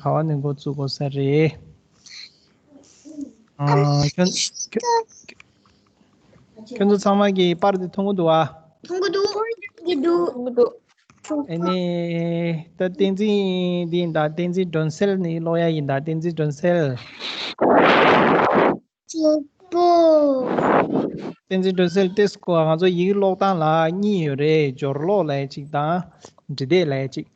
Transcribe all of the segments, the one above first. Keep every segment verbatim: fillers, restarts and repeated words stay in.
ག་བ་ནས་འགོ་བཙུགས་དགོས་ས་རེད། ཨ། ཁྱོད་ཁྱོད་ཁྱོད་ཚོ་ཚང་མ་གིས་པར་འདི་མཐོང་གི་འདུག་ཨ། མཐོང་གི་འདུག་མཐོང་གི་འདུག་ཨ་ནི། ད་བསྟན་འཛིན་འདི་ཡིན་ད། བསྟན་འཛིན་སྒྲོན་གསལ་ནི་ཀློག་ཡ་ཡིན་ད། བསྟན་འཛིན་སྒྲོན་གསལ། གྲོགས་པོ། བསྟན་འཛིན་སྒྲོན་གསལ་ཏེ་སྐོ། ང་ཚོ་ཡིག་ཀློག་སྟངས་ལ་གཉིས་ཡོད་རེད། སྦྱོར་ཀློག་ལབ་ཡ་གཅིག་དང་འབྲི་དེབ་ལབ་ཡ་གཅིག་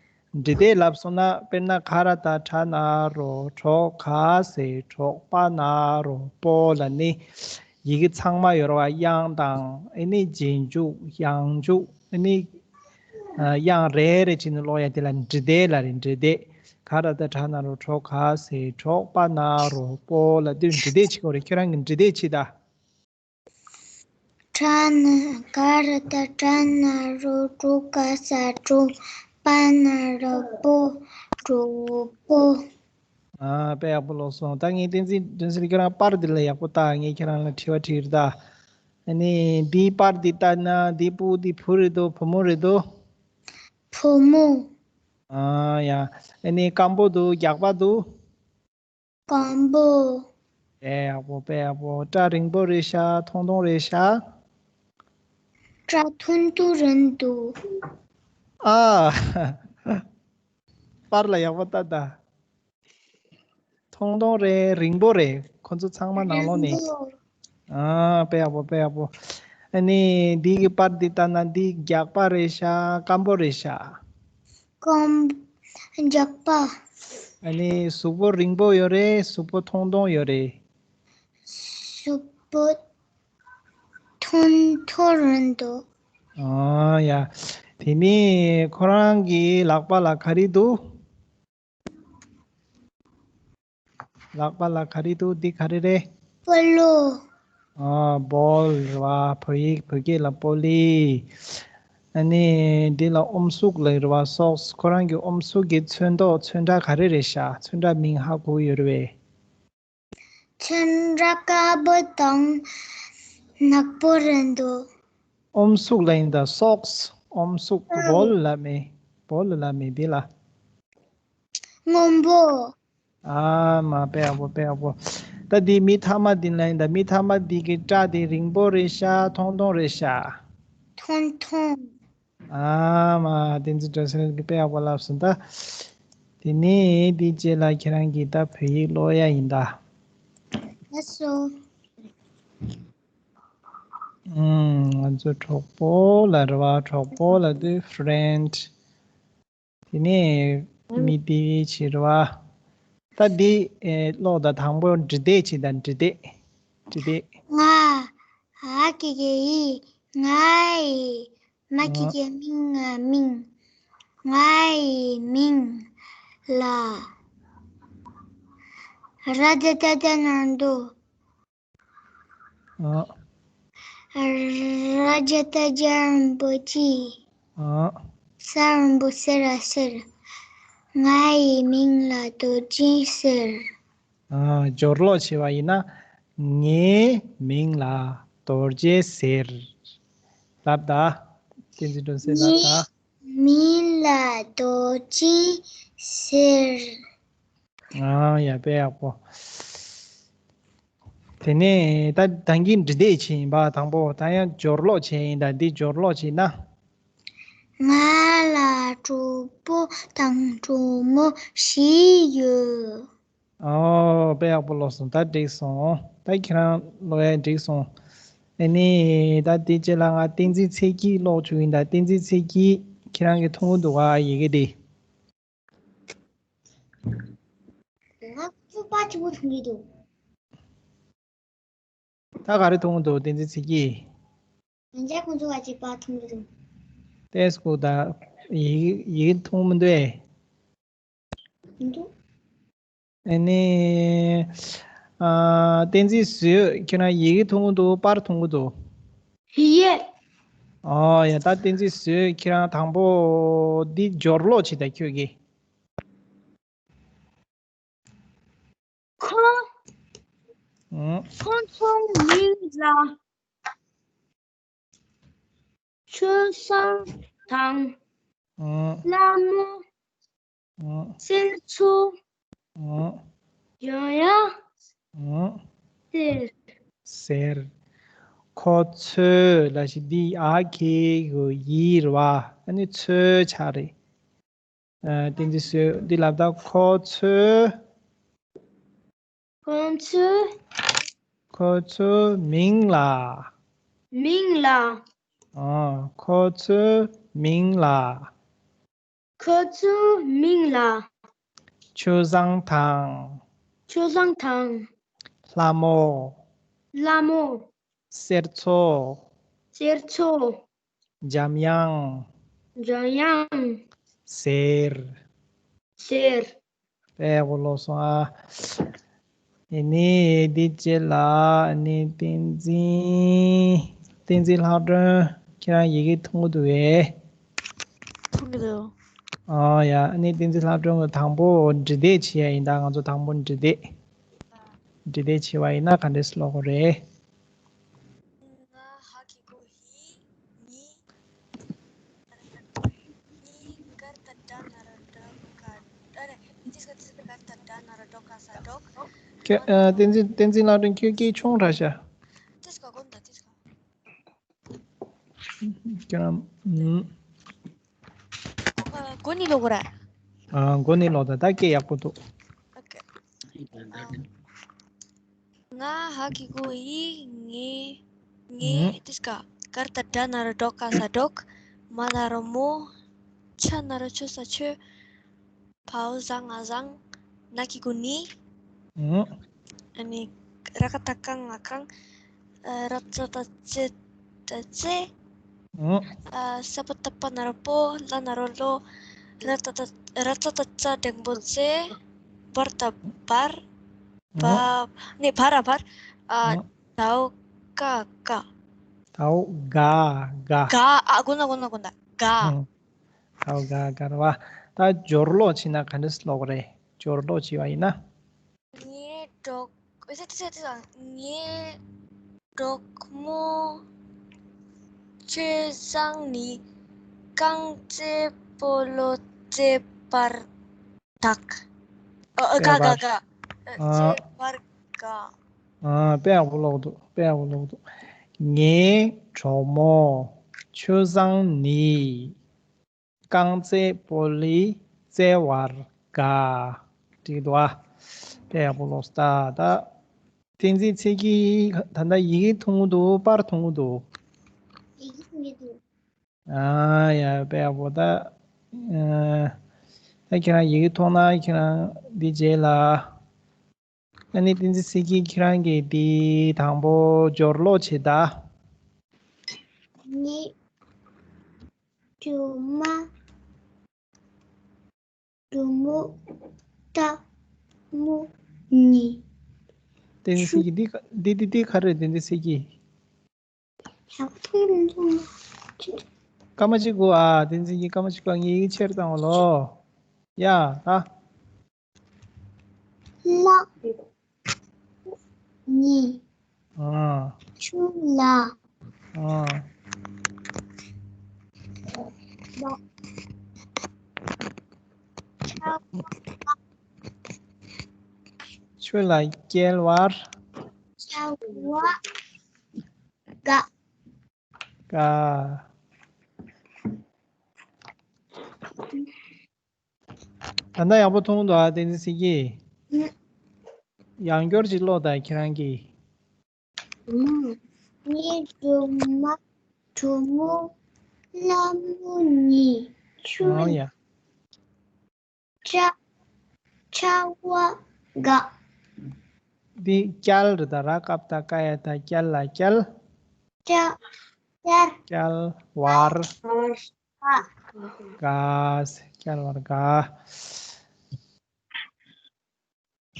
འབྲི་དེབ་ལབ་སོང་ན་དཔེར་ན་ག་ར་བཏགས་གྲ་ན་རོ་གྲོ་ག་ས་གྲོགས། པ་ན་རོ་པོ་ལ་ནི། ཡི་གེ་ཚང་མ་ཡོད་རེད་པ། དབྱངས་དང་ཨ་ནི་རྗེས་འཇུག་དབྱངས་འཇུག་ཨ་ནི། ཨ། དབྱངས་རེ་རེ་བྱས་ནས་ཀློག་ཡ་དེ་ལ་འབྲི་དེབ་ལབ་རེད། འབྲི་དེབ། ག་ར་བཏགས་གྲ་ན་རོ་གྲོ་ག་ས་གྲོགས། པ་ན་རོ་པོ་ལབ་དུས་འབྲི་དེབ་བྱེད་དགོས་རེད། ཁྱོད་རང་གིས་འབྲི་དེབ་བྱེད་ད། གྲ་ན། ག་ར་བཏགས་གྲ་ན་རོ་གྲོ་ག་ས་གྲོགས། པ་ན་རོ་པོ་གྲོགས་པོ། ཨ། དཔེ་ཡག་པོ་ཀློག་སོང་། ད་ངས་བསྟན་འཛིན་སྒྲོན་གསལ་ཁྱོད་རང་པར་འདི་ལ་ཡག་པོ་ལྟ། ངས་ཁྱོད་རང་ལ་དྲི་བ་དྲིས་རེད་ད། ཨ་ནི་འདིའི་པར་འདི་ལྟ་ན་འདིའི་སྤུ་གུ་འདི་བུ་རེད་དོ་བུ་མོ་རེད་དོ། བུ་མོ། ཨ་ཡ། ཨ་ནི་སྐམ་པོ་འདུག་རྒྱགས་པ་འདུག་སྐམ་པོ། དཔེ་ཡག་པོ་དཔེ་ཡག་པོ། སྐྲ་རིང་པོ་རེད་ཤག་ཐུང་ཐུང་རེད་ཤག་སྐྲ་ཐུང་ཐུང་རེད་འདུག་ཨ། པར་ལ་ཡག་པོ་ལྟ་ད། ཐུང་ཐུང་རེད། རིང་པོ་རེད། ཁོ་ཚོ་ཚང་མ་ནང་ལོགས་ནས། རིང་པོ། ཨ། དཔེ་ཡག་པོ་དཔེ་ཡག་པོ། ཨ་ནི་འདི་གི་པར་འདི་ལྟ་ན་འདི་རྒྱགས་པ་རེད་ཤག་སྐམ་པོ་རེད་ཤག་སྐམ། རྒྱགས་པ། ཨ་ནི་གཟུགས་པོ་རིང་པོ་ཡོད་རེད། གཟུགས་པོ་ཐུང་ཐུང་ཡོད་རེད། གཟུགས་པོ་ཐུང་ཐུང་རེད་འདུག་ཨ་ཡ། དེ་ནི་ཁོ་རང་གི་ལག་པ་ལ་ག་རེ་འདུག་ལག་པ་ལ་ག་རེ་འདུག་འདི་ག་རེ་རེད། སྤོ་ལོ། ཨ། བོལ་རེད་པ། བོད་ཡིག་བོད་སྐད་ལ་པོ་ལི། ཨ་ནི་འདི་ལ་ཨམ་སྲུ་ལབ་རེད་པ། སོགས། ཁོ་རང་གི་ཨམ་སྲུ་གི་ཚོན་མདོག་ཚོན་ཁྲ་ག་རེ་རེད་ཤག་ཚོན་ཁྲ་མིང་ཧ་གོ་ཡོད་རེད་པས། ཚོན་ཁྲ་དཀར་པོ་དང་ནག་པོ་རེད་འདུག་ཨམ་སྲུ་ལབ་ཡིན་ད། སོགས། ཨམ་སྲུ། བོལ་ལབ་མེད། བོལ་ལབ་མེད་འདི་ལ། སྔོན་པོ། ཨ་མ། དཔེ་ཡག་པོ་དཔེ་ཡག་པོ། ད་འདི་མི་ཐ་མ་འདི་ལ་ཡིན་ད། མི་ཐ་མ་འདི་གི་སྐྲ་དེ་རིང་པོ་རེད་ཤག་ཐུང་ཐུང་རེད་ཤག་ཐུང་ཐུང་། ཨ་མ། བསྟན་འཛིན་སྒྲོན་གསལ་གྱིས་དཔེ་ཡག་པོ་ལབ་སོང་ད། དེ་ནས་འདི་རྗེས་ལ་ཁྱེད་རང་གིས་ད་བོད་ཡིག་ཀློག་ཡ་ཡིན་ད། ལགས་སོ། ཨུམ། ང་ཚོ་གྲོགས་པོ་ལབ་རེད་པ། གྲོགས་པོ་ལབ་དུས་friend། དེ་ནས་མི་དེ་བྱེད་རེད་པ། ད་འདི་ཨེ་ཀློག་ད། དང་པོ་འབྲི་དེབ་བྱེད་ད། འབྲི་དེབ། འབྲི་དེབ། ང་། ཨ་གི་གེ་ཨི། ང་ཡི། མ་གི་གེ་མིང་། ང་མིང་། ང་ཡི་མིང་ལ་ར་ཏ་བཏགས་རྡ་ན་རྡོ། ཨ། ར་ཇ་བཏགས་རྒྱ་རིང་པོ་རྗེ། ཨ། ས་རིང་པོ་སེ་ར་སེར། ང་ཡི་མིང་ལ་རྡོ་རྗེ་ཟེར། ཨ། སྦྱོར་ཀློག་བྱས་པ་ཡིན་ན། ངའི་མིང་ལ་རྡོ་རྗེ་ཟེར། ལབ་ད། བསྟན་འཛིན་སྒྲོན་གསལ་ལབ་ད། ངའི་མིང་ལ་རྡོ་རྗེ་ཟེར། ཨ། ཡ། དཔེ་ཡག་པོ། དེ་ནས་ད་ད་གིན་འབྲི་དེབ་བྱས་ཡིན་པ། དང་པོ་ད་ཡང་སྦྱོར་ཀློག་བྱས་ཡིན་ད། འདི་སྦྱོར་ཀློག་བྱས་ན། ང་ལ་གྲོགས་པོ་དང་གྲོགས་མོ་བཞི་ཡོད། ཨོ། དཔེ་ཡག་པོ་ཀློག་སོང་། ད་འགྲིག་སོང་། ད་ཁྱེད་རང་ཀློག་ཡ་འགྲིག་སོང་། ཨ་ནི་ད་དེ་རྗེས་ལ་ང་བསྟན་འཛིན་ཚེ་སྐྱིད་ཀློག་བཅུག་ཡིན་ད། བསྟན་འཛིན་ཚེ་སྐྱིད། ཁྱེད་རང་གིས་མཐོང་གི་འདུག་ག་ཡི་གེ་དེ། ང་ཚོ་པར་ཆེན་པོ་མཐོང་གི་འདུག་ད་ག་རེ་མཐོང་གི་འདུག་བསྟན་འཛིན་ཚེ་སྐྱིད། ང་ཅག་ཁོང་ཚོ་བ་ཅིག་པར་མཐོང་གི་འདུག་ཏེ་སྐུ་ད་ཡི་གེ་ཡི་གེ་མཐོང་མི་འདུག་ཨེ། མི་འདུག་ཨ་ནི། ཨ། བསྟན་འཛིན་བཟོས། ཁྱེད་རང་ཡི་གེ་མཐོང་གི་འདུག་པར་མཐོང་གི་འདུག་ཡི་གེ། ཨོ་ཡ། ད་བསྟན་འཛིན་བཟོས། ཁྱེད་རང་དང་པོ་འདི་སྦྱོར་ཀློག་བྱེད་ད་ཁྱོད་ཀྱིས། ཁོ། ཨང་། ཁོ་ཚོའི་མིང་ལ་ཆོས་བཟང་དང་། ཨང་། ལྷ་མོ། ཨང་། གསེར་མཚོ། ཨང་། ཡང་ཡང་། ཨང་། ཟེར། ཟེར། ཁོ་ཚོས་ལབ་ཞིག་འདི་ཨ་ཁེ་གི་ཡི་རེད་བ། ཨ་ནི་ཚོའི་ཆ་རེད། ཨ། བསྟན་འཛིན་བསོད། འདི་ལབ་ད། ཁོ་ཚོས། ཁོ་ཚོས། ཁོ་ཚོའི་མིང་ལ། མིང་ལ། ཨ། ཁོ་ཚོའི་མིང་ལ། ཁོ་ཚོའི་མིང་ལ། ཆུ་བཟང་དང་། ཆུ་བཟང་དང་། ལྷ་མོ། ལྷ་མོ། གསེར་མཚོ། གསེར་མཚོ། འཇམ་དབྱངས། འཇམ་དབྱངས། ཟེར། ཟེར། དཔེ་ཡག་པོ་ཀློག་སོང་ཨ། ཨ་ནི་འདི་རྗེས་ལ་ཨ་ནི་བསྟན་འཛིན། བསྟན་འཛིན་ལྷག་སྒྲོན། ཁྱེད་རང་ཡི་གེ་མཐོང་གི་འདུག་གས། མཐོང་གི་འདུག་ཨ་ཡ། ཨ་ནི་བསྟན་འཛིན་ལྷག་སྒྲོན་གྱིས་དང་པོ་འབྲི་དེབ་བྱེད་ཡ་ཡིན་ད། ང་ཚོ་དང་པོ་འབྲི་དེབ། འབྲི་དེབ་བྱེད་པ་ཡིན་ན་ག་འདྲས་ཀློག་དགོས་རེད། ང་ཧ་གི་གུ་ཧི། ནི། ནི་གར་ད་དྲ་ན་རོ་ཌོ་ཀ། ཨ་རེ། ཏིས་ཀ་ཏིས་ཀ་གར་ད་དྲ་ན་རོ་ཌོ་ཀ་ས་ཌོག་ཁྱོད། ཨ། བསྟན་འཛིན། བསྟན་འཛིན་ལྷག་སྒྲོན། ཁྱོད་སྐད་ཆུང་དྲགས་ཤག་ཏིས་ཀ་གོ་ན་ད་ཏིས་ཀ་ཁྱོད་རང་། ཨ། མགོ་ནས་ཀློག་དགོས་རེད། ཨ། མགོ་ནས་ཀློག་ད། ད་སྐད་ཡག་པོ་འདུག་ཨོ་ཁེ། ཨ། ང་ཧ་གི་གུ་ཧི། ནི། ནི། ནི་ཏིས་ཀ་གར་ད་དྲ་ན་རོ་ཌོ་ཀ་ས་ཌོག་མ་ན་རོ་མོ། ཆ་ན་རོ་ཆོ་ས་ཆོས། བའོ་ཟ་ང་བཟང་། ན་གི་གུ་ནི། ཨང་། ཨ་ནི་ར་ག་ཏ་ཀ་ང་གང་། ཨ། ར་ཙ་ཏ་ཙེ་ཏ་ཙེ། ཨང་། ཨ། ས་པ་ཏ་པ་ན་རོ་པོ། ལ་ན་རོ་ལོ། ར་ཏ་ཏ། ར་ཙ་ཏ་ཙ་འགྲེང་བུ་རྩེ། བར་ཏ་བར། བ། ཨང་། ནི་བ་ར་བར། ཨ། ཨང་། དའོ་ཀ་ཀ་དའོ་ག་ག་ག་ཨ། གོ་ན་གོ་ན་གོ་ན། ག་ཨང་། དའོ་ག་ག་རེད་བ། ད་སྦྱོར་ཀློག་བྱས་ན་ག་འདྲས་ཀློག་རེད། སྦྱོར་ཀློག་བྱས་པ་ཡིན་ན། ངའི་གྲོགས། ཨེ་ཙི་ཙི་ཙི། ངའི་གྲོགས་མོ་ཆོས་བཟང་ནི་རྐང་རྩེད་སྤོ་ལོ་རྩེད་པར་དགའ། ཨ། དགའ་དགའ་དགའ། ཨ། རྩེད་པར་དགའ། ཨ། དཔེ་ཡག་པོ་ཀློག་འདུག་དཔེ་ཡག་པོ་ཀློག་འདུག་ངའི་གྲོགས་མོ་ཆོས་བཟང་ནི། རྐང་རྩེད་སྤོ་ལོ་རྩེ་བར་དགའ། འགྲིག་འདུག་ཨ། དཔེ་ཡག་པོ་ཀློག་སོང་ད། ད་བསྟན་འཛིན་ཚེ་སྐྱིད། ད་ལྟ་ཡི་གེ་མཐོང་གི་འདུག་པར་མཐོང་གི་འདུག་ཡི་གེ་མཐོང་གི་འདུག་ཨ་ཡ། དཔེ་ཡག་པོ་ད། ཨ། ད་ཁྱེད་རང་ཡི་གེ་མཐོང་ན་ཁྱེད་རང་འདི་བྱས་ལ། ཨ་ནི་བསྟན་འཛིན་ཚེ་སྐྱིད། ཁྱེད་རང་གིས་འདི་དང་པོ་སྦྱོར་ཀློག་བྱེད་ད། ནི། གྲོགས་མོ། གྲོགས་མོ། ལྟད་མོ་ནི། བསྟན་འཛིན་ཚེ་སྐྱིད། འདི་ག་འདི་འདི་འདི་ག་རེ་རེད། བསྟན་འཛིན་ཚེ་སྐྱིད། ཡག་པོ་འདུག་སྐར་མ་གཅིག་སྒུག་ཨ། བསྟན་འཛིན་གྱིས་སྐར་མ་གཅིག་སྒུག་ངས་ཡིག་ཆེར་བཏང་བ་ལོ། ཡ། ད། ལ། ནི། ཨ། ཆུ་ལ། ཨ། ལ། ཆུ་ལ་བསྐྱལ་བར། བསྐྱལ་བར་དགའ། དགའ། ད་ལྟ་ཡག་པོ་མཐོང་འདུག་ཨ། བསྟན་འཛིན་ཚེ་སྐྱིད། ཡང་བསྐྱར་ཅིག་ཀློག་དང་ཁྱེད་རང་གིས། ངའི་གྲོགས་མོ། གྲོགས་མོ་ལྷ་མོ་ནི་ཆུ། ཨང་ཡ། ཆར། ཆར་བར་དགའ། འདི་བསྐྱལ་རེད་ད། ར་ཀ་བཏགས་རྐ་ཡ་བཏགས་བསྐྱལ་ལ་བསྐྱལ། བསྐྱལ། བསྐྱལ། བསྐྱལ་བར། བར། དགའ། བསྐྱལ་བར་དགའ།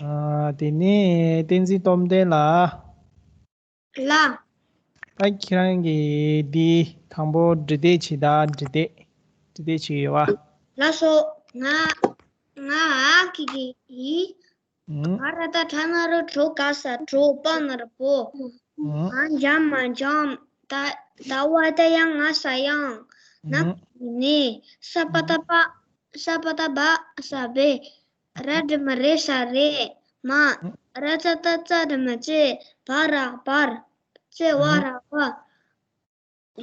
ཨ། དེ་ནས་བསྟན་འཛིན་སྟོབས་ལྡན་ལགས། ལགས། ད་ཁྱེད་རང་གིས་འདི་དང་པོ་འབྲི་དེབ་བྱེད་ད། འབྲི་དེབ། འབྲི་དེབ་བྱེད་ཡོད་པ། ལགས་སོ། ང་། ང་ཨ་ཁི་གི་ཡི། ཨུ། ག་ར་ཏ་དྲ་ན་རོ་གྲོ་ག་ས་གྲོ་པ་ན་རོ་པོ། ཨུ། ང་འཇམ་མ་འཇམ། ད་ད་བ་ད་ཡ་ང་ས་ཡང་། ན་ཨུ། ནི། ས་པ་ཏ་པ། ས་པ་ཏ་བ་ས་བེ། ར་འགྲེང་བུ་རེ་ས་རེད། མ། ར་ཙ་ཏ་རྩ་འགྲེང་བུ་རྩེ། བ་ར་བར། བརྩེ་བ་ར་བར།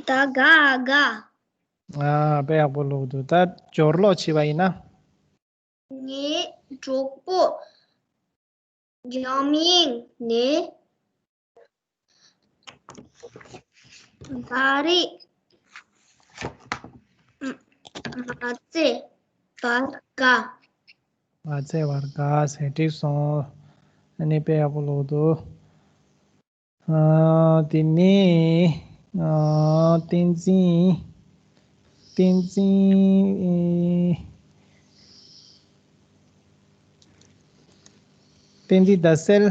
ད་ག་ག་ཨ། དཔེ་ཡག་པོ་ཀློག་འདུག་ད་སྦྱོར་ཀློག་བྱས་པ་ཡིན་ན། ངའི་གྲོགས་པོ་འཇམ་དབྱངས་ནས། ད་རེས་མ་རྩེ་བར་དགའ། མ་རྩེ་བར་དགའ་ཟེར་འགྲིག་སོང་། ཨ་ནི་དཔེ་ཡག་པོ་ཀློག་འདུག་ཨ། དེ་ནས། ཨ། བསྟན་འཛིན། བསྟན་འཛིན། ཨེ། བསྟན་འཛིན་ཟླ་གསལ།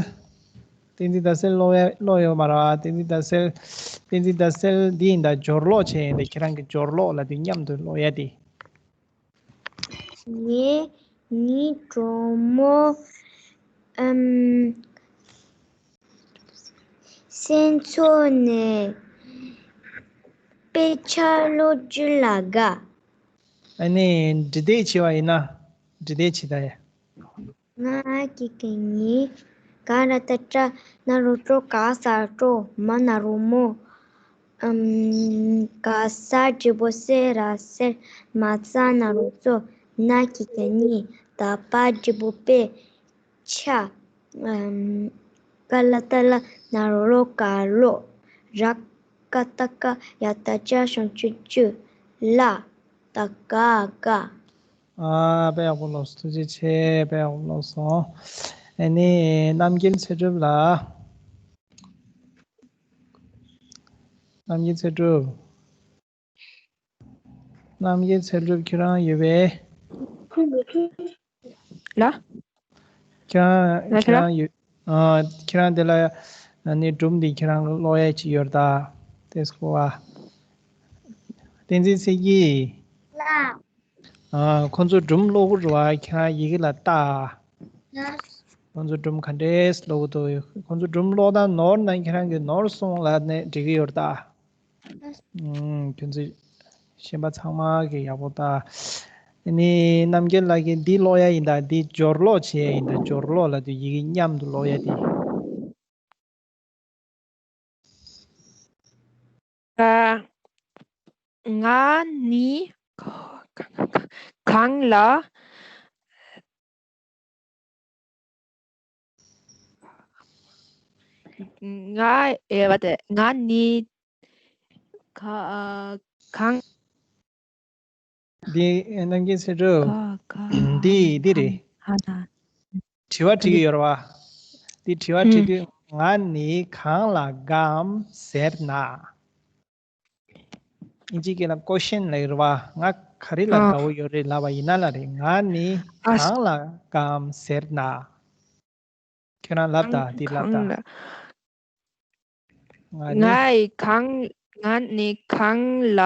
བསྟན་འཛིན་ཟླ་གསལ་ཀློག་ཡ་ཀློག་ཡོད་མ་རེད་བ། བསྟན་འཛིན་ཟླ་གསལ། བསྟན་འཛིན་ཟླ་གསལ་འདི་ཡིན་ད། སྦྱོར་ཀློག་བྱས་ཡིན་ད། ཁྱེད་རང་གི་སྦྱོར་ཀློག་ལབ་དུས་མཉམ་དུ་ཀློག་ཡ་དེ། ངའི་ངའི་གྲོགས་མོ་ཨམ་སེམས་ཚོགས་ནས་དཔེ་ཆ་ཀློག་རྒྱུ་ལ་དགའ། ཨ་ནི་འབྲི་དེབ་བྱས་པ་ཡིན་ན། འབྲི་དེབ་བྱས་ད་ཡ། ང་ཀི་ཀི་ཉི། ག་ར་ཏ་ཏྲ། ན་རོ་ཀྲོ། ག་ས་ཀྲོ། མ་ན་རོ་མོ། ཨམ། ག་ས་འགྲེང་བུ་སེ་ར་གསེར། མ་ཙ་ན་རོ་གཙོ། ན་ཀི་ཀི་ཉི། ད་པ་འགྲེང་བུ་དཔེ། ཆ། ཨམ། ཀ་ལ་ཏ་ལ། ན་རོ་ཀློ། ག་ཀློག་ར་ཀ་ཏ་ཀ། ཡ་ཏ་ཡྲ། ཞབས་ཀྱུ་ཀྱུ། ལ། ད་ག་ག་ཨ། དཔེ་ཡག་པོ་ཀློག་སོང་། ཐུགས་རྗེ་ཆེ། དཔེ་ཡག་པོ་ཀློག་སོང་། ཨ་ནི་རྣམ་རྒྱལ་ཚེ་སྒྲུབ་ལགས། རྣམ་རྒྱལ་ཚེ་སྒྲུབ། རྣམ་རྒྱལ་ཚེ་སྒྲུབ་ཁྱེད་རང་ཡོད་པས། ལ། ཁྱེད་རང་ལ་ཁྱེད་རང་ཡོད། ཨ། ཁྱེད་རང་དེ་ལ་ནི་སྒྲུང་འདི་ཁྱེད་རང་ཀློག་ཡ་ཅིག་ཡོད་ད། དེ་སྐོར་བ། བསྟན་འཛིན་ཚེ་སྐྱིད། ལགས། ཨ། ཁོང་ཚོ་སྒྲུང་ཀློག་གི་རེད་བ། ཁྱེད་རང་ཡི་གེ་ལ་ལྟ། ལགས། ཁོང་ཚོ་སྒྲུང་ག་འདྲས་ཀློག་གི་འདུག་ཁོང་ཚོ་སྒྲུང་ཀློག་སྟངས་ནོར་ན་ཁྱེད་རང་གིས་ནོར་སོང་ལབ་ནས་འགྲིག་གི་ཡོད་ད། ཨུམ། ཁྱོད་ཚོས་ཤེས་པ་ཚང་མ་གི་ཡག་པོ་ལྟ། ཨ་ནི་རྣམ་རྒྱལ་ལགས་ཀྱིས་འདི་ཀློག་ཡ་ཡིན་ད། འདི་སྦྱོར་ཀློག་བྱེད་ཡ་ཡིན་ད། སྦྱོར་ཀློག་ལབ་དུས་ཡི་གེ་མཉམ་དུ་ཀློག་ཡ་དེ། ཨ། ང་ནི་ག་ག་ག་གང་ལ། ང་ཨེ་བ་དེ་ང་ནི་ག་གང་། འདི་རྣམ་རྒྱལ་ཚེ་སྒྲུབ། ག་ག་འདི་འདི་རེད། ཧ་ན། དྲི་བ་དྲི་གི་ཡོད་རེད་བ། འདི་དྲི་བ་དྲི་དུས་ང་ནི་གང་ལ་དགའ་འམ་ཟེར་ན། ཨིན་ཇི་སྐད་ལ་ཀོ་ཤན་ལབ་ཡོད་རེད་བ། ང་ག་རེ་ལ་ཨ། དགའ་བོ་ཡོད་རེད་ལབ་པ་ཡིན་ན་ལ་རེད། ང་ནི་ཨ། གང་ལ་དགའ་འམ་ཟེར་ན། ཁྱོད་རང་ལབ་ད། འདི་ལབ་ད། གང་ལ། ང་ནི། ང་ཡི་གང་། ང་ནི་གང་ལ།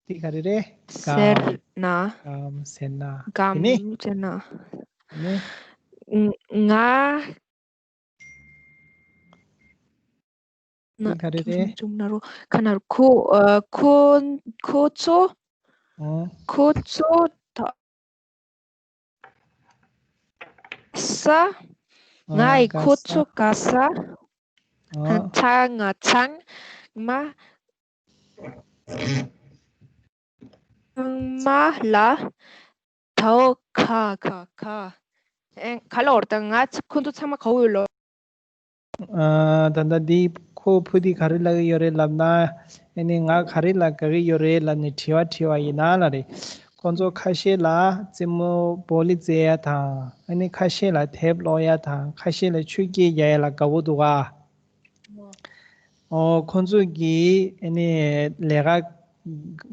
འདི་ག་རེ་རེད། ཟེར་ན། དགའ་འམ་ཟེར་ན། དགའ་འམ་ཟེར་ན། ནི། ང་། ན། འདི་ག་རེ་རེད། ཁྱུང་ཆུང་ན་རོ། ཁ་ན་རོ། ཁོ། ཨ། ཁོ། ཁོ་ཚོ། ཨ། ཁོ་ཚོ་ད། ས། ཨ། ང་ཡི་ག་ཁོ་ས། ཚོ་ག་ས། ཨ། ཚ། ང་ཚང་མ། ཚང་མ་ལ། ད་འོ་ཁ་ཁ་ཁ། ཨེ། ག་ལ་འོར་ད་ང་ཚ་ཁོ་ཚོ་ཚང་མ་ག་བོ་ཡོད་ལོ། ཨ། ད་ལྟ་འདི་ཁོ་བུ་འདི་ག་རེ་ལབ་ཀྱི་ཡོད་རེད་ལབ་ན། ཨ་ནི་ང་ག་རེ་ལ་དགའ་གི་ཡོད་རེད་ལབ་ནས་དྲི་བ་དྲི་བ་ཡིན་ན་ལ་རེད། ཁོང་ཚོ་ཁ་ཤས་ལ་རྩེད་མོ་བོ་ལི་རྩེ་ཡ་དང་། ཨ་ནི་ཁ་ཤས་ལ་དེབ་ཀློག་ཡ་དང་། ཁ་ཤས་ལ་ཆོས་སྐད་རྒྱག་ཡ་ལ་དགའ་བོ་འདུག་ག་ཨོ། ཁོང་ཚོ་གི་ཨ་ནི་ལས་ཀ་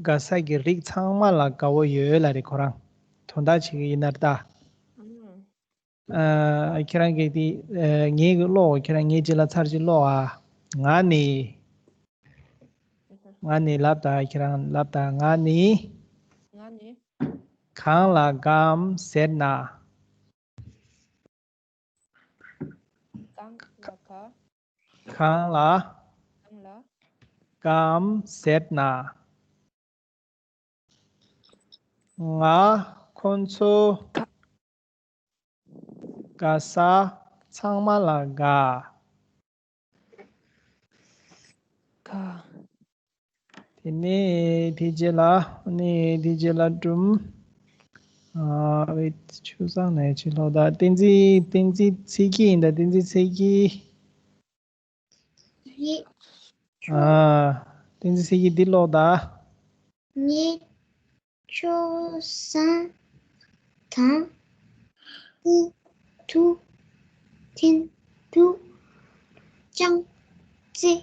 དགའ་ས་གི་རིགས་ཚང་མ་ལ་དགའ་བོ་ཡོད་ལ་རེད། ཁོ་རང་དོན་དག་བྱེད་ཀྱི་ཡིན་ན་ད། ཨ། ཁྱེད་རང་གིས་དེ། ཨ། ངས་ཀློག་ཁྱེད་རང་ངའི་རྗེས་ལ་ཚར་གཅིག་ཀློག་ཨ། ང་ནི། ང་ནི་ལབ་ད། ཁྱེད་རང་ལབ་ད། ང་ནི། ང་ནི། གང་ལ་དགའ་འམ་ཟེར་ན། གང་ལ་དགའ། གང་ལ། གང་ལ། དགའ་འམ་ཟེར་ན། ང་ ཁོང་ཚོ་དགའ་ས་ཚང་མ་ལ་དགའ། དགའ། དེ་ནས་དེ་རྗེས་ལ་ནི་དེ་རྗེས་ལ་སྒྲུང་། ཨ་ཆུ་བཟང་ནས་ཕྱིར་ལོག་ད། བསྟན་འཛིན། བསྟན་འཛིན་ཚེ་སྐྱིད་ཡིན་ད། བསྟན་འཛིན་ཚེ་སྐྱིད། ཡིག་ཨ། བསྟན་འཛིན་ཚེ་སྐྱིད་འདི་ཀློག་ད། ངའི་ཆུ་བཟང་དང་། ཏི་ཐུ། ཐེན་ཐུ། ཅང་ཙེ།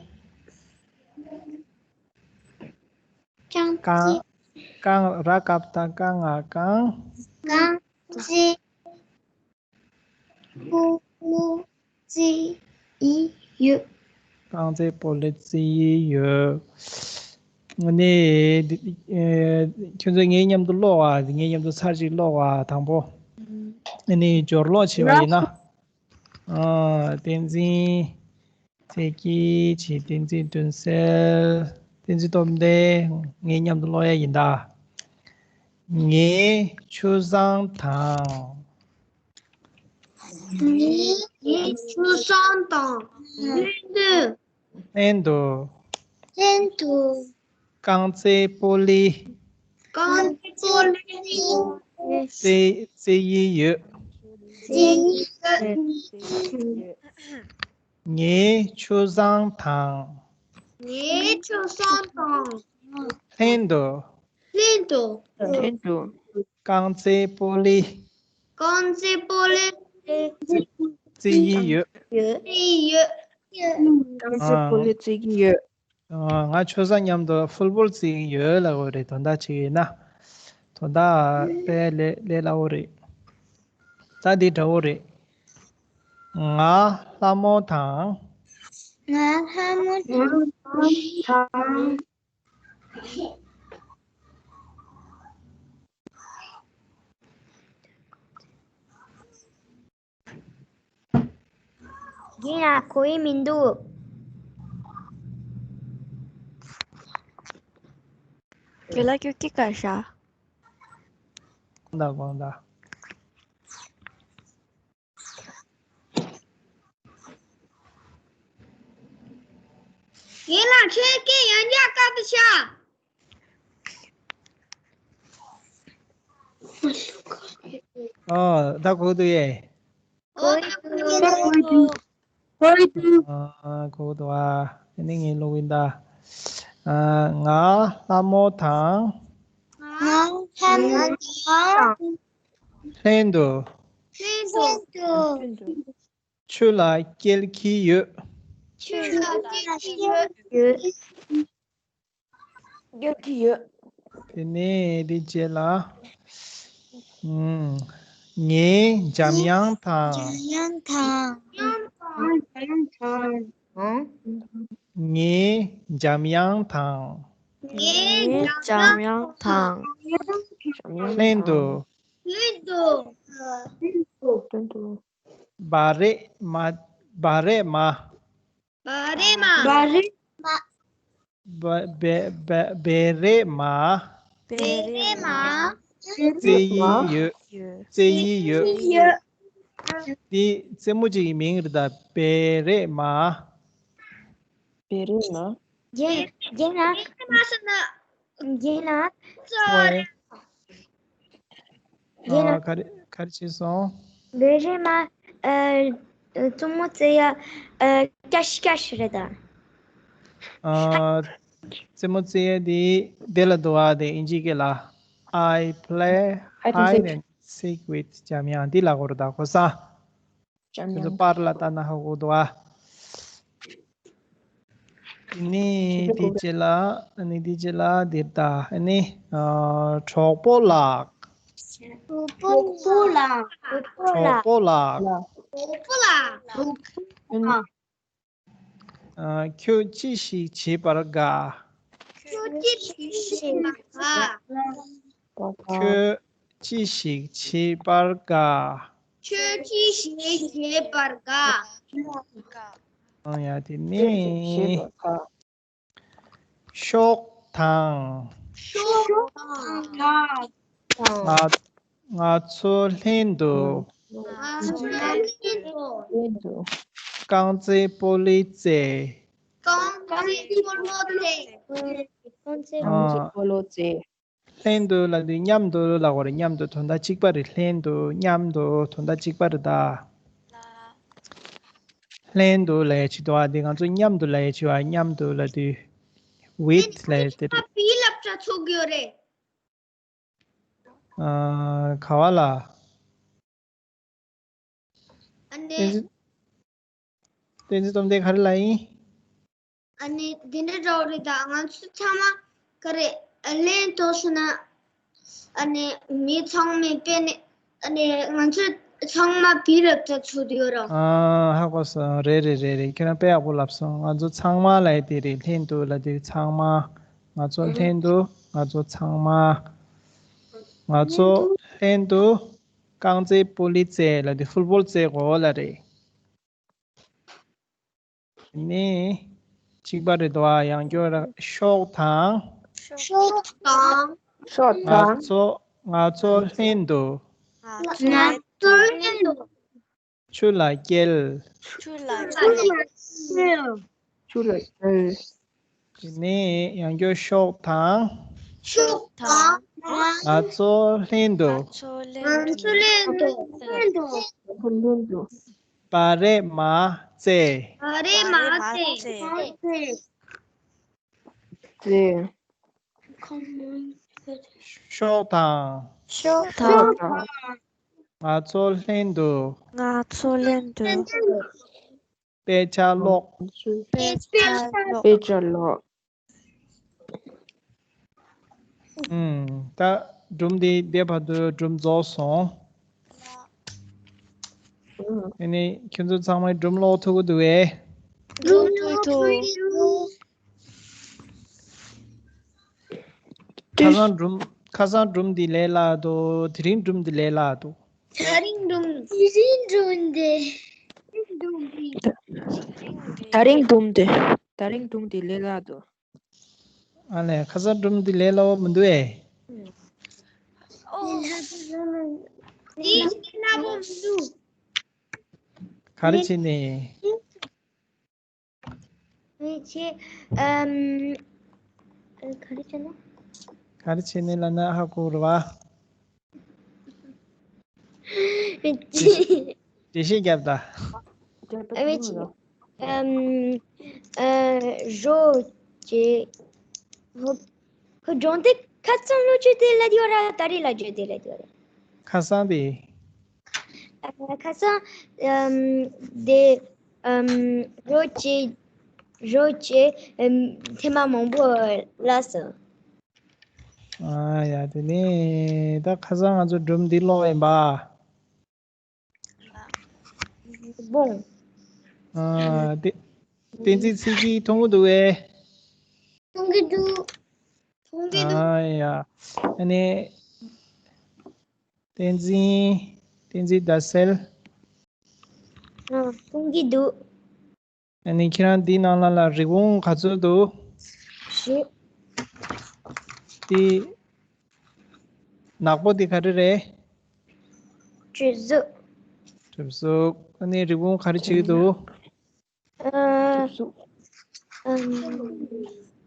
ཅང་ཙེ། རྐང་། རྐང་། ར་བཀབ་ད་རྐང་། ང་རྐང་། རྐང་ཙེ། སྤོ་ལོ་རྩེ་ཡི་ཡོད། རྐང་རྩེད་སྤོ་ལོ་རྩེ་ཡི་ཡོད། ནི། ཨེ། ཁྱོད་ཚོ་ངའི་མཉམ་དུ་ཀློག་ཨ། ངའི་མཉམ་དུ་ཚར་གཅིག་ཀློག་ཨ་དང་པོ། ནི་སྦྱོར་ཀློག་བྱས་པ་ཡིན་ན། ཨ། བསྟན་འཛིན་ཚེ་སྐྱིད་བྱས། བསྟན་འཛིན་དོན་གསལ། བསྟན་འཛིན་སྟོབས་ལྡན། ངའི་མཉམ་དུ་ཀློག་ཡ་ཡིན་ད། ངའི་ཆུ་བཟང་དང་། ངའི་ཆུ་བཟང་དང་ལྷན་དུ། ལྷན་དུ། ལྷན་དུ། རྐང་རྩེད་སྤོ་ལོ། རྐང་རྩེད་སྤོ་ལོ། རྩེ། རྩེ་ཡི་ཡོད། རྩེ་ཡི་ཡོད། ངའི་ཆུ་བཟང་དང་། ངའི་ཆུ་བཟང་དང་། ལྷན་དུ། ལྷན་དུ། ལྷན་དུ། རྐང་རྩེད་སྤོ་ལོ། རྐང་རྩེད་སྤོ་ལོ། རྩེ་ཡི་ཡོད། རྩེ་ཡི་ཡོད། རྐང་རྩེད་སྤོ་ལོ་རྩེ་གི་ཡོད། ཨ། ང་ཆུ་བཟང་མཉམ་དུ་ཕུཊ་བོལ་རྩེ་གི་ཡོད་ལབ་དགོས་རེད། དོན་དག་ཅིག་ཡིན་ན། དོན་དག་དཔེ་ལས་ལས་སླ་བོ་རེད། ད་འདི་འདྲ་བོ་རེད། ང་ལྷ་མོ་དང་། ང་ལྷ་མོ་དང་། རྒན་ལགས། གོ་ཡི་མི་འདུག་རྒན་ལགས། ཁྱོད་སྐད་ག་རེ་བཤད། དགོངས་དག་དགོངས་དག་རྒན་ལགས། ཁྱོད་སྐད་ཡང་བསྐྱར་བསྐྱར་དུ་བཤད། ཨ། ད་གོ་འདུག་ཡེ། ཨོ། ད་གོ་འདུག་ཨ། གོ་འདུག་ཨ། དེ་ནས་ངས་ཀློག་གིན་ད། ཨ། ང་ལྷ་མོ་དང་། ང་ལྷ་མོ་དང་། ལྷན་དུ། ལྷན་དུ། ཆུ་ལ་སྐྱེལ་གྱི་ཡོད། ཆུ་ལ་སྐྱེལ་གྱི་ཡོད། སྐྱེལ་གྱི་ཡོད། དེ་ནས་དེ་རྗེས་ལ། ཨུམ། ངའི་འཇམ་དབྱངས་དང་། འཇམ་དབྱངས་དང་། ངའི་འཇམ་དབྱངས་དང་། ངའི་འཇམ་དབྱངས་དང་། ལྷན་དུ། ལྷན་དུ། བ་རེ་མ། བ་རེ་མ། བ་རེ་མ། བ་རེ་མ། བ། བེ། བེ། བེ་རེ་མ། བེ་རེ་མ། རྩེ་ཡི་ཡོད། རྩེ་ཡི་ཡོད། ཡོད། འདི་རྩེད་མོ་གཅིག་གི་མིང་རེད་ད། བེ་རེ་མ། བེ་རེ་མ། རྒན། རྒན་ལགས། རྒན་ལགས། ཧོ། རྒན་ལགས། ཨ། ག་རེ་ག་རེ་བྱས་སོང་། བེ་རེ་མ། ཨ། རྩེད་མོ་རྩེ་ཡ། ཨ། ཀྱ་ཤི་ཀྱ་ཤི་རེད་ད། ཨ། རྩེད་མོ་རྩེ་ཡ་དེ་དེ་ལ་འདུག་ཨ། དེ་དབྱིན་ཇིའི་སྐད་ལ། I play hide and seek with འཇམ་དབྱངས། འདི་ལབ་དགོས་རེད་ད། གོ་སོང་། འཇམ་དབྱངས། ཁྱོད་ཚོ་པར་ལ་ལྟ་ན་ཧ་གོ་འདུག་ཨ། ནི་དེ་རྗེས་ལ། ནི་དེ་རྗེས་ལ་འདིར་ད། ནི། ཨ། གྲོགས་པོ་ལགས། གྲོགས་པོ་ལགས། གྲོགས་པོ་ལགས། གྲོགས་པོ་ལགས། ཨ། ཁྱོད་ཅི་ཞིག་བྱེད་པར་དགའ། ཁྱོད་ཅི་ཞིག་བྱེད་པར་དགའ། ཁྱོད་ཅི་ཞིག་བྱེད་པར་དགའ། ཁྱོད་ཅི་ཞིག་བྱེད་པར་དགའ། ཨང་། ཡ། དེ་ནས་ཤོག་དང་། ཤོག་དང་། ང་། ང་ཚོ་ལྷན་དུ། ང་ཚོ་ལྷན་དུ། ལྷན་དུ། རྐང་རྩེད་སྤོ་ལོ་རྩེ། རྐང་རྩེད་སྤོ་ལོ་རྩེ། རྐང་རྩེད་སྤོ་ལོ་རྩེ། ལྷན་དུ་ལབ་དུས་མཉམ་དུ་ལབ་དགོས་རེད། མཉམ་དུ་དོན་དག་གཅིག་པ་རེད། ལྷན་དུ། མཉམ་དུ་དོན་དག་གཅིག་པ་རེད་ད། ལྷན་དུ་ལབ་ཡ་ཅིག་འདུག་ཨ། འདི་ང་ཚོ་མཉམ་དུ་ལབ་ཡ་ཅིག་ཡོད་ཨ། མཉམ་དུ་ལབ་དུས་with ལབ་ཡ་དེ་རེད། བི་ལབ་ཆ་ཚུགས་ཡོད་རེད། ཨ། ག་བ་ལ། ཨ་ནི། བསྟན་འཛིན། བསྟན་འཛིན་སྟོབས་ལྡན་ག་རེ་ལབ་ཡིན། ཨ་ནི་འདི་འདྲ་འདྲ་བོ་རེད་ད། ང་ཚོ་ཚང་མ་ག་རེ་ལེན་ཐོག་སོང་ན། ཨ་ནི་མི་ཚང་མས་དཔེ་ནི། ཨ་ནི་ང་ཚོ་ཚང་མ་བི་རབ་ཙ་ཚུགས་ཡོད་ར། ཨ། ཧ་གོ་སོང་། རེད་རེད་རེད་རེད། ཁྱོད་རང་དཔེ་ཡག་པོ་ལབ་སོང་། ང་ཚོ་ཚང་མ་ལབ་ཡ་དེ་རེད། ལྷན་དུ་ལབ་དུས་ཚང་མ། ང་ཚོ་ལྷན་དུ། ང་ཚོ་ཚང་མ། ང་ཚོ་ལྷན་དུ། རྐང་རྩེད་སྤོ་ལོ་རྩེ་ལབ་དུས་ཕུཊ་བོལ་རྩེ་དགོས་ལབ་རེད། དེ་ནས་གཅིག་པ་རེད་དོ། ཡང་སྐྱོར་ར། ཤོག་དང་། ཤོག་དང་། ཤོག་དང་། ང་ཚོ། ང་ཚོ་ལྷན་དུ། ང་ཚོ་ལྷན་དུ། ཆུ་ལ་སྐྱེལ། ཆུ་ལ་སྐྱེལ། ཆུ་ལ་སྐྱེལ། དེ་ནས་ཡང་སྐྱོར། ཤོག་དང་། ཤོག་དང་། ང་ཚོ་ལྷན་དུ། ང་ཚོ་ལྷན་དུ། ང་ཚོ་ལྷན་དུ། བག་རེ་མ་རྩེ། བག་རེ་མ་རྩེ། རྩེ། ཤོག་དང་། ཤོག་དང་། ང་ཚོ་ལྷན་དུ། ང་ཚོ་ལྷན་དུ། དཔེ་ཆ་ཀློག་དཔེ་ཆ་ཀློག་དཔེ་ཆ་ཀློག་ཨུམ། ད་སྒྲུང་འདི་འདི་བར་དུ་སྒྲུང་རྫོགས་སོང་། ཨ་ནི་ཁྱོད་ཚོ་ཚང་མས་སྒྲུང་ཀློག་ཐུབ་ཀྱི་འདུག་གས། སྒྲུང་ཀློག་ཐུབ་ཀྱི་འདུག་ཁ་སང་སྒྲུང་། ཁ་སང་སྒྲུང་འདི་ལས་སླ་འདུག་དེ་རིང་སྒྲུང་འདི་ལས་སླ་འདུག་དེ་རིང་སྒྲུང་། དེ་རིང་སྒྲུང་འདི། ད་རིང་སྒྲུང་འདི། ད་རིང་སྒྲུང་འདི་ལས་སླ་འདུག་ཨ་ལས། ཁ་སང་སྒྲུང་འདི་ལས་སླ་བོ་མི་འདུག་ཨེ། འདི་སླ་བོ་མི་འདུག་ག་རེ་བྱས་ནས། ངས་ཆེ། ཨམ། ག་རེ་བྱས་ན། ག་རེ་བྱས་ནས་ལབ་ན་ཧ་གོ་རེད་བ། ངས་ཆེ། འགྲེལ་བཤད་རྒྱབ་ད། ངས་ཆེ། ཨམ། ཨ། རོ་ཅེ། ཧོ། ཁོ་སྒྲུང་དེ་ཁ་སང་ལོ་ཆུ་དེ་ལ་དེ་བ་ར་ད་རེས་ལ་བརྗོད་དེ་ལ་དེ་བ་ར། ཁ་སང་དེ། ཨ། ཁ་སང་། ཨམ། དེ། ཨམ། རོ་ཅེ། རོ་ཅེ། ཨམ། ཐེངས་མ་མང་པོ་ལབ་སོང་། ཨ་ཡ། དེ་ནས་ད་ཁ་སང་ང་ཚོ་སྒྲུང་འདི་ཀློག་ཡིན་པ། བོང་། ཨ། དེ། བསྟན་འཛིན་ཚེ་སྐྱིད་མཐོང་གི་འདུག་གས། མཐོང་གི་འདུག་མཐོང་གི་འདུག་ཨ་ཡ། ཨ་ནི། བསྟན་འཛིན། བསྟན་འཛིན་ཟླ་གསལ། ཨ། མཐོང་གི་འདུག་ཨ་ནི་ཁྱེད་རང་འདི་ནང་ལ་ལ་རི་བོང་ག་ཚོད་འདུག་བཞི། དེ། ནག་པོ་དེ་ག་རེ་རེད། གྲིབ་གཟུགས། གྲིབ་གཟུགས། ཨ་ནི་རི་བོང་ག་རེ་བྱེད་ཀྱི་འདུག་ཨ།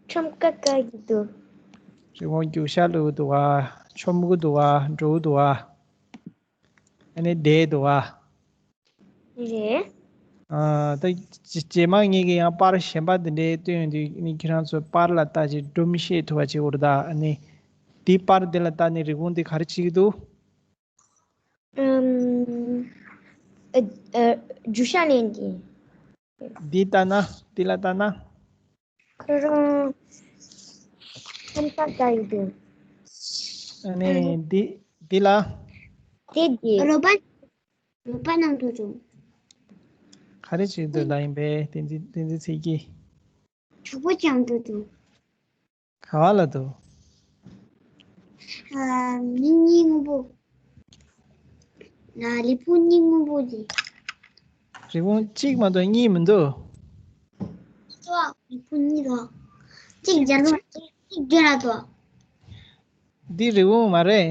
ཁྲོམ་ཁ་བཀག་གི་འདུག་རི་བོང་རྒྱུག་ཤར་གློད་ཀྱི་འདུག་ག་ཆོམ་གྱི་འདུག་ག་འགྲོ་གི་འདུག་ག་ཨ་ནི་བསྡད་འདུག་ག་རེད། ཨ། ད་རྗེས་མ་ངེད་ཀྱིས་ཡང་པར་གཞན་པ་འདི་འདྲའི་སྟོན་ཡོང་དུས་ནི་ཁྱེད་རང་ཚོས་པར་ལ་ལྟ་ཅིག་སྒྲུང་བཤད་ཐུབ་པ་བྱེད་དགོས་རེད་ད། ཨ་ནི་འདི་པར་འདི་ལ་ལྟ་ནས་རི་བོང་འདི་ག་རེ་བྱེད་ཀྱི་འདུག་ཨམ། ཨ། ཨ། རྒྱུག་ཤར་ལེན་གྱི། འདི་ལྟ་ན། འདི་ལ་ལྟ་ན། ཁོ་རང་ཁྲོམ་ཁ་བཀག་གི་འདུག་ཨ་ནི་འདི། འདི་ལ། དེ་དེ། རོགས་པ། རོགས་པ་ནང་དུ་འགྲོ། ག་རེ་བྱེད་འདོད་ལ་ཡིན་པས། བསྟན་འཛིན། བསྟན་འཛིན་ཚེ་སྐྱིད། གྲོགས་པོ་ཅང་འགྲོ་འདུག་ག་བ་ལ་འདུག་ཨ། མི་གཉིས་སྔོན་པོ། ན། རི་བོང་གཉིས་སྔོན་པོ་དེ། རི་བོང་གཅིག་མ་གཏོགས་གཉིས་མི་འདུག་ལྟོས། རི་བོང་གཉིས་འདུག་གཅིག་རྒྱ་ལོ། གཅིག་རྒྱ་ལ་འདུག་འདི་རི་བོང་མ་རེད།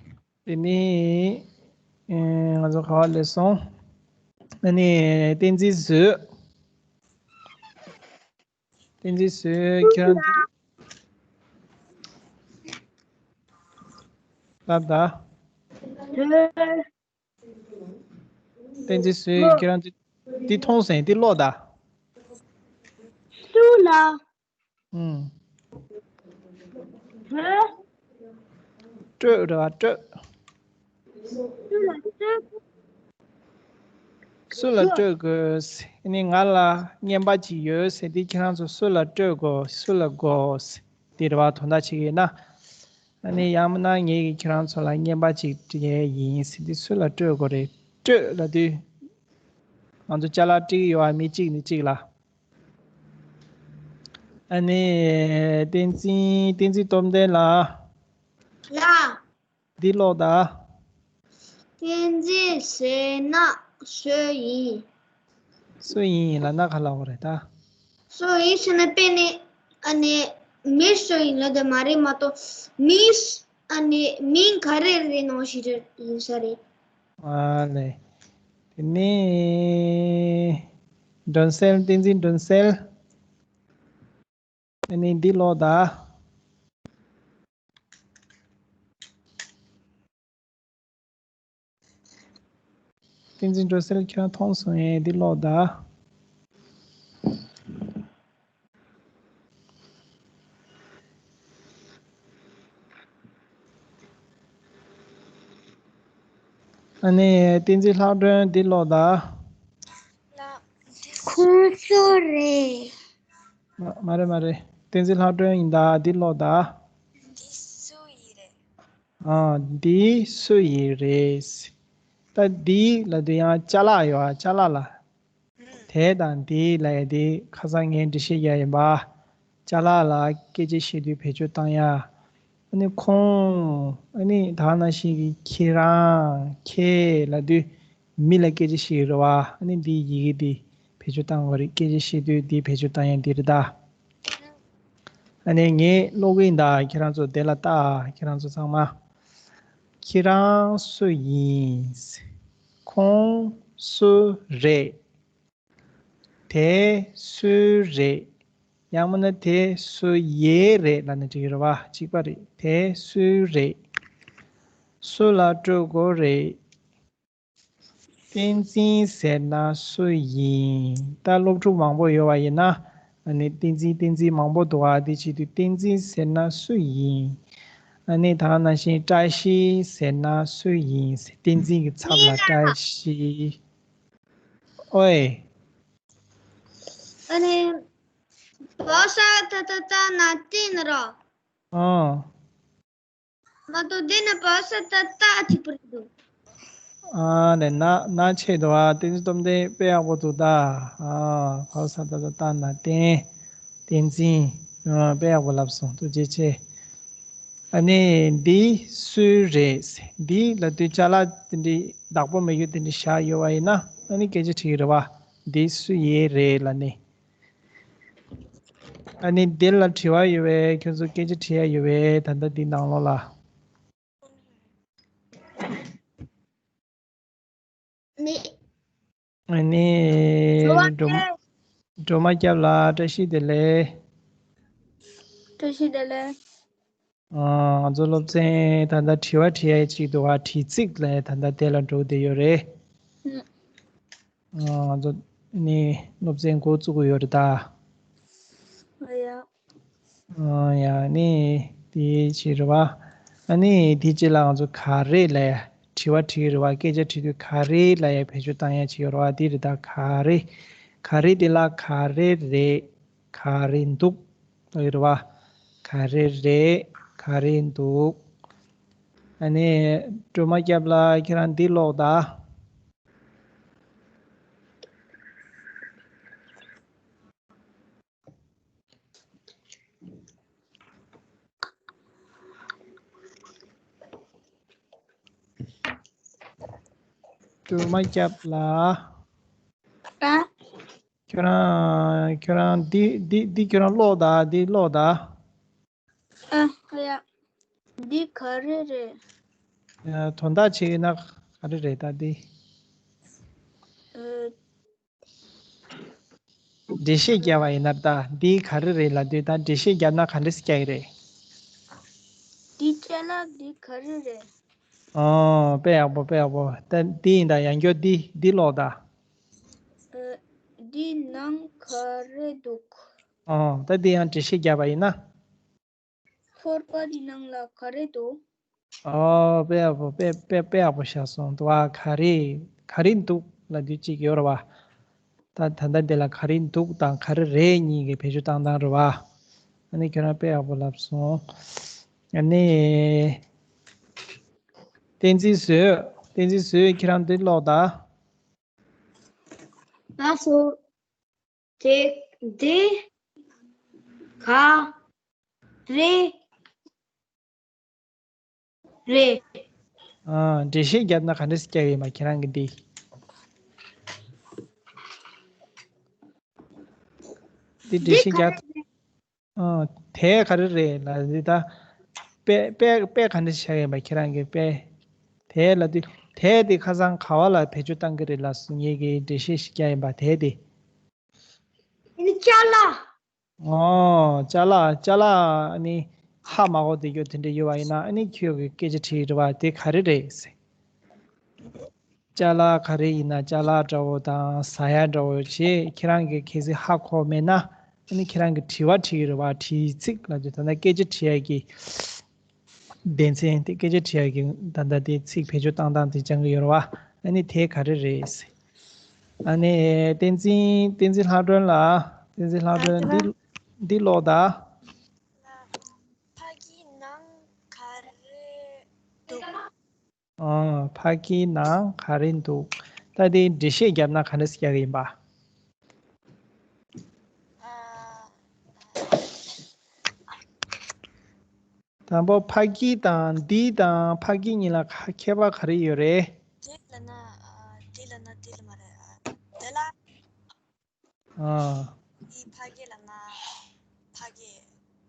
དེ་ནས་ཨེ་ང་ཚོ་ག་བ་སླེབས་སོང་། ཨ་ནི་བསྟན་འཛིན་བཟོས། བསྟན་འཛིན་བཟོས། ཁྱེད་རང་ལབ་ད། བསྟན་འཛིན་བཟོས། ཁྱེད་རང་འདི་འདི་མཐོང་སོང་། འདི་ཀློག་ད། སུ་ལ། ཨུམ། བྲོས། བྲོས་རེད་བ། བྲོས། སུ་ལ་སྤྲོད། སུ་ལ་སྤྲོད་དགོས། ཨ་ནི་ང་ལ་རྔན་པ་ཅིག་ཡོད་ཟེར་དུས་ཁྱེད་རང་ཚོ་སུ་ལ་སྤྲོད་དགོས། སུ་ལ་དགོས། དེ་རེད་བ། དོན་དག་བྱེད་ཀྱི་ཡོད་ན། ཨ་ནི་ཡང་མིན་ན་ངས་ཀྱིས་ཁྱེད་རང་ཚོ་ལ་རྔན་པ་ཅིག་སྤྲད་ཡས་ཡིན་ཟེར་དུས་སུ་ལ་སྤྲོད་དགོས་རེད། སྤྲོད་ལབ་དུས་ང་ཚོ་ཅ་ལག་སྤྲད་ཀྱི་ཡོད་བ། མི་གཅིག་ནས་གཅིག་ལ། ཨ་ནི་བསྟན་འཛིན། བསྟན་འཛིན་སྟོབས་ལྡན་ལགས། ལགས། འདི་ཀློག་ད། བསྟན་འཛིན་ཟེར་ན་སུ་ཡིན། སུ་ཡིན་ལབ་ན་ག་ལབ་དགོས་རེད་ད། སུ་ཡིན་ཟེར་ན་དཔེར་ན་ཨ་ནི་མི་སུ་ཡིན་ལབ་དེ་མ་རེད་མ་གཏོགས། མི་ཨ་ནི་མིང་ག་རེ་རེད་ནང་བཞིན་རེད། ཡིན་ས་རེད། ཨ་ལེ། དེ་ནས་སྒྲོན་གསལ། བསྟན་འཛིན་སྒྲོན་གསལ། ཨ་ནི་འདི་ཀློག་ད། བསྟན་འཛིན་སྒྲོན་གསལ། ཁྱོད་མཐོང་སོང་ངས། འདི་ཀློག་ད། ཨ་ནི་བསྟན་འཛིན་ལྷག་སྒྲོན། འདི་ཀློག་ད། ཁོང་ཚོ་རེད། མ་མ་རེད་མ་རེད། བསྟན་འཛིན་ལྷག་སྒྲོན་ཡིན་ད། འདི་ཀློག་ད། འདི་སུ་ཡིན་རེད། ཨ། འདི་སུ་ཡིན་རེད། ད་འདི་ལབ་དུས་ཡང་ཅ་ལག་ཡོད་ཨ། ཅ་ལག་ལ། དེ་དང་འདི་ལབ་ཡ་དེ་ཁ་སང་ངས་འགྲེལ་བཤད་རྒྱག་ཡིན་པ། ཅ་ལག་ལ་སྐད་ཆ་བཤད་དུས་བེད་སྤྱོད་བཏང་ཡ། ཨ་ནི་ཁོང་། ཨ་ནི་ད་ག་ནང་བཞིན་གྱི་ཁྱེད་རང་། ཁྱེད་ལབ་དུས་མི་ལ་སྐད་ཆ་བཤད་ཀྱི་རེད་བ། ཨ་ནི་འདིའི་ཡི་གེ་འདི་བེད་སྤྱོད་བཏང་དགོས་རེད། སྐད་ཆ་བཤད་དུས་འདི་བེད་སྤྱོད་བཏང་ཡ་འདི་རེད་ད། ཨ་ནི་ངས་ཀློག་གི་ཡིན་ད། ཁྱེད་རང་ཚོ་དེ་ལ་ལྟ། ཁྱེད་རང་ཚོ་ཚང་མ། ཁྱེད་རང་སུ་ཡིན། ཁོང་སུ་རེད། དེ་སུའི་རེད། ཡང་མིན་ན་དེ་སུ་ཡའི་རེད་ལབ་ན་འགྲིག་གི་རེད་བ། གཅིག་པ་རེད། དེ་སུའི་རེད། སུ་ལ་སྤྲོད་དགོས་རེད། བསྟན་འཛིན་ཟེར་ན་སུ་ཡིན། ད་སློབ་ཕྲུག་མང་པོ་ཡོད་པ་ཡིན་ན། ཨ་ནི་བསྟན་འཛིན་བསྟན་འཛིན་མང་པོ་འདུག་ཨ། དེ་བྱེད་དུས་བསྟན་འཛིན་ཟེར་ན་སུ་ཡིན། ཨ་ནི་ད་ག་ནང་བཞིན་བཀྲ་ཤིས་ཟེར་ན་སུ་ཡིན། བསྟན་འཛིན་གྱི་ཚབ་ལ་བཀྲ་ཤིས། ཨོའི། ཨ་ནི་བ་ས་ད་ད་ད་ན་བསྟན་ར། ཨ། མ་གཏོགས་འདི་ན་བ་ས་ད་ད་ཐིག་པར་འདུག་ཨ་ནི་ན་ན་ཆེ་འདུག་ཨ། བསྟན་འཛིན་སྟོབས་ལྡན་དཔེ་ཡག་པོ་འདུག་ད། ཨ། བ་ས་ད་ད་ད་ན་བསྟན། བསྟན་འཛིན། ཨ། དཔེ་ཡག་པོ་ལབ་སོང་། ཐུགས་རྗེ་ཆེ། ཨ་ནི་འདི་སུའི་རེད། འདི་ལབ་དུས་ཅ་ལག་དེ་འདྲའི་བདག་པོ་མེད་རྒྱུ་དེ་འདྲ་བཞག་ཡོད་པ་ཡིན་ན། ཨ་ནི་སྐད་ཆ་དྲིས་ཀྱི་རེད་བ། འདི་སུ་ཡའི་རེད་ལབ་ནས། ཨ་ནི་འདི་ལ་དྲི་བ་ཡོད་པས། ཁྱོད་ཚོ་སྐད་ཆ་དྲི་ཡ་ཡོད་པས། ད་ལྟ་འདི་ནང་ལོགས་ལ། ནི། ཨ་ནི་སྒྲོལ་མ། སྒྲོལ་མ་སྐྱབས་ལགས། བཀྲ་ཤིས་བདེ་ལེགས། བཀྲ་ཤིས་བདེ་ལེགས། ཨ། ང་ཚོ་སློབ་ཚན་ད་ལྟ་དྲི་བ་དྲི་ཡ་གཅིག་འདུག་བ། དྲི་ཚིག་ལ་ད་ལྟ་དེ་ལ་འགྲོ་བསྡད་ཡོད་རེད། ཨ། ང་ཚོ་ནི་སློབ་ཚན་འགོ་བཙུགས་ཀྱི་ཡོད་རེད་ད། ཨ་ཡ། ཨ་ཡ། ནི་དེ་ཅི་རེད་བ། ཨ་ནི་དེ་ཅི་ལ་ང་ཚོ་ག་རེ་ལ་ཡ་དྲི་བ་དྲི་གི་རེད་བ། སྐད་ཆ་དྲི་དུས་ག་རེ་ལ་ཡ་བེད་སྤྱོད་བཏང་ཡ་ཅིག་ཡོད་རེད་བ། དེ་རེད་ད། ག་རེ། ག་རེ་དེ་ལ་ག་རེ་རེད། ག་རེ་འདུག་ལབ་ཀྱི་རེད་བ། ག་རེ་རེད། ག་རེ་འདུག་ཨ་ནི་སྒྲོལ་མ་སྐྱབས་ལགས། ཁྱེད་རང་འདི་ཀློག་ད། སྒྲོལ་མ་སྐྱབས་ལགས། ད། ཁྱོད་རང་། ཁྱོད་རང་འདི་འདི་འདི་ཁྱོད་རང་ཀློག་ད། འདི་ཀློག་ད། ཨ་ཡ། འདི་ག་རེ་རེད། དོན་དག་བྱས་ཡོད་ན་ག་རེ་རེད་ད་འདི། འགྲེལ་བཤད་བརྒྱབ་པ་ཡིན་ན་ད་འདི་ག་རེ་རེད་ལབ་དུས་ད་འགྲེལ་བཤད་བརྒྱབ་ན་ག་འདྲ་ཞིག་རྒྱག་གི་རེད། འདི་ཅ་ལག་འདི་ག་རེ་རེད། ཨོ་དཔེ་ཡག་པོ་དཔེ་ཡག་པོ། ད་འདི་ཡིན་ད་ཡང་བསྐྱར་འདི་འདི་ཀློག་ད། འདི་ནང་ག་རེ་འདུག་ཨོ་ད་འདི་ཡང་འགྲེལ་བཤད་བརྒྱབ་པ་ཡིན་ན། ཕོར་པ་འདི་ནང་ལ་ག་རེ་འདུག་ཨོ་དཔེ་ཡག་པོ་དཔེ་དཔེ་དཔེ་ཡག་པོ་བཞག་སོང་འདུག་བ། ག་རེ་ག་རེ་འདུག་ལབ་དུས་གཅིག་ཡོད་རེད་བ། ད་ད་ལྟ་འདི་ལ་ག་རེ་འདུག་དང་ག་རེ་རེད་གཉིས་ཀྱི་བེད་སྤྱོད་བཏང་སྟངས་རེད་བ། ཨ་ནི་ཁྱོད་རང་དཔེ་ཡག་པོ་ལབ་སོང་། ཨ་ནི། བསྟན་འཛིན་བཟོས། བསྟན་འཛིན་བཟོས་ཁྱེད་རང་འདི་ཀློག་ད། ལགས་སོ། དེ་འདི་ག་རེ་རེད། ཨ་འགྲེལ་བཤད་བརྒྱབ་ན་ག་འདྲ་སེ་བརྒྱབ་ཡོད་མ་ཁྱེད་རང་གི་འདི། འདི་འགྲེལ་བཤད་བརྒྱབ། ཨ་དེ་ག་རེ་རེད་ལབ་འདི་ད། དཔེ་དཔེ་དཔེ་ག་འདྲ་བཞག་ཡོད་པ་ཁྱེད་རང་གི་དཔེ། དེ་ལབ་དུས་དེ་དེ་ཁ་སང་ག་བ་ལ་བེད་སྤྱོད་བཏང་གི་རེད་ལབ་སོང་ངེད་ཀྱི་འགྲེལ་བཤད་ཞིག་བརྒྱབ་ཡིན་པ་དེ་དེ། ཨ་ནི་ཅ་ལག་ཨོ་ཅ་ལག་ཅ་ལག་ཨ་ནི་ཧ་མ་གོ་དེ་རྒྱུ་དེ་འདྲ་ཡོད་པ་ཡིན་ན་ཨ་ནི་ཁྱོད་ཀྱི་སྐད་ཆ་དྲིས་རེད་བ་དེ་ག་རེ་རེད་ཟེར། ཅ་ལག་ག་རེ་ཡིན་ན་ཅ་ལག་འདྲ་བོ་དང་ཟ་ཡ་འདྲ་བོ་བྱས་ཁྱེད་རང་གིས་གལ་སྲིད་ཧ་གོ་མེད་ན་ཨ་ནི་ཁྱེད་རང་གིས་དྲི་བ་དྲི་གི་རེད་བ། དྲི་ཚིག་ལབ་དུས་ད་ལྟ་སྐད་ཆ་དྲི་ཡ་གི་སྡེ་ཚན་དེ་སྐད་ཆ་དྲི་ཡ་གི་ད་ལྟ་དེ་ཚིག་བེད་སྤྱོད་བཏང་སྟངས་དེ་སྦྱང་གི་ཡོད་རེད་བ། ཨ་ནི་དེ་ག་རེ་རེད་ཟེར། ཨ་ནི་བསྟན་འཛིན་བསྟན་འཛིན་ལྷ་སྒྲོན་ལགས། བསྟན་འཛིན་ལྷ་སྒྲོན་འདི་འདི་ཀློག་ད། ཕ་གི་ནང་ག་རེ་འདུག་ཨང་། ཕ་གིའི་ནང་ག་རེ་འདུག་ད་དེ་འགྲེལ་བཤད་བརྒྱབ་ན་ག་འདྲ་སེ་རྒྱག་གི་ཡིན་པ། དང་པོ་ཕ་གི་དང་འདི་དང་ཕ་གི་གཉིས་ལ་ཁ་ཁྱད་པར་ག་རེ་ཡོད་རེད། འདི་ལབ་ན་འདི་ལབ་ན་འདི་ལ་མ་རེད། དེ་ལ། ཨ། འདི་ཕ་གི་ལབ་ན། ཕ་གི།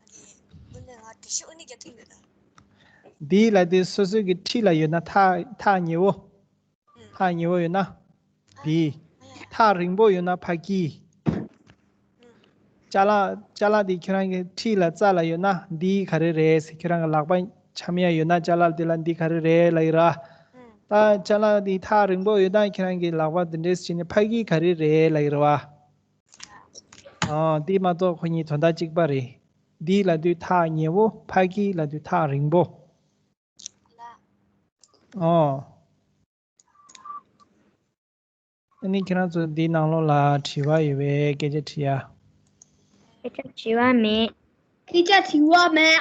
ཨ་ནི། དངོས་གནས་ང་འགྲེལ་བཤད་དངོས་གནས་རྒྱག་ཐུབ་ཡོད་ད། འདི་ལ་དེ་སོ་སོའི་གི་འཁྲིས་ལ་ཡོད་ན་ཐག་ཐག་ཉེ་བོ། ཨུམ། ཐག་ཉེ་བོ་ཡོད་ན། ཨ། འདི། ཨ་ཡ་ཡ། ཐག་རིང་པོ་ཡོད་ན་ཕ་གི། ཨུམ། ཅ་ལག་ཅ་ལག་དེ་ཁྱོད་རང་གི་འཁྲིས་ལ་རྩ་ལ་ཡོད་ན་འདི་ག་རེ་རེད་ཟེར། ཁྱོད་རང་གི་ལག་པ་འཆམ་ཡ་ཡོད་ན་ཅ་ལག་དེ་ལ་འདི་ག་རེ་རེད་ལབ་ཡོད་ར། ཨུམ། ད་ཅ་ལག་འདི་ཐག་རིང་པོ་ཡོད་ན་ཁྱེད་རང་གི་ལག་པ་འདི་འདྲས་བྱས་ནས་ཕ་གི་ག་རེ་རེད་ལབ་ཡོད་ར་བ། ཨ། འདི་མ་གཏོགས་ཁོ་གཉིས་དོན་དག་གཅིག་པ་རེད། འདི་ལབ་དུས་ཐག་ཉེ་བོ། ཕ་གི་ལབ་དུས་ཐག་རིང་པོ། ཨོ། ཨ་ནི་ཁྱེད་རང་ཚོ་འདི་ནང་ལོགས་ལ་དྲི་བ་ཡོད་པས་སྐད་ཆ་དྲི་ཡ། སྐད་ཆ་དྲི་བ་མེད། སྐད་ཆ་དྲི་བ་མེད།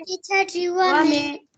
སྐད་ཆ་དྲི་བ་མེད།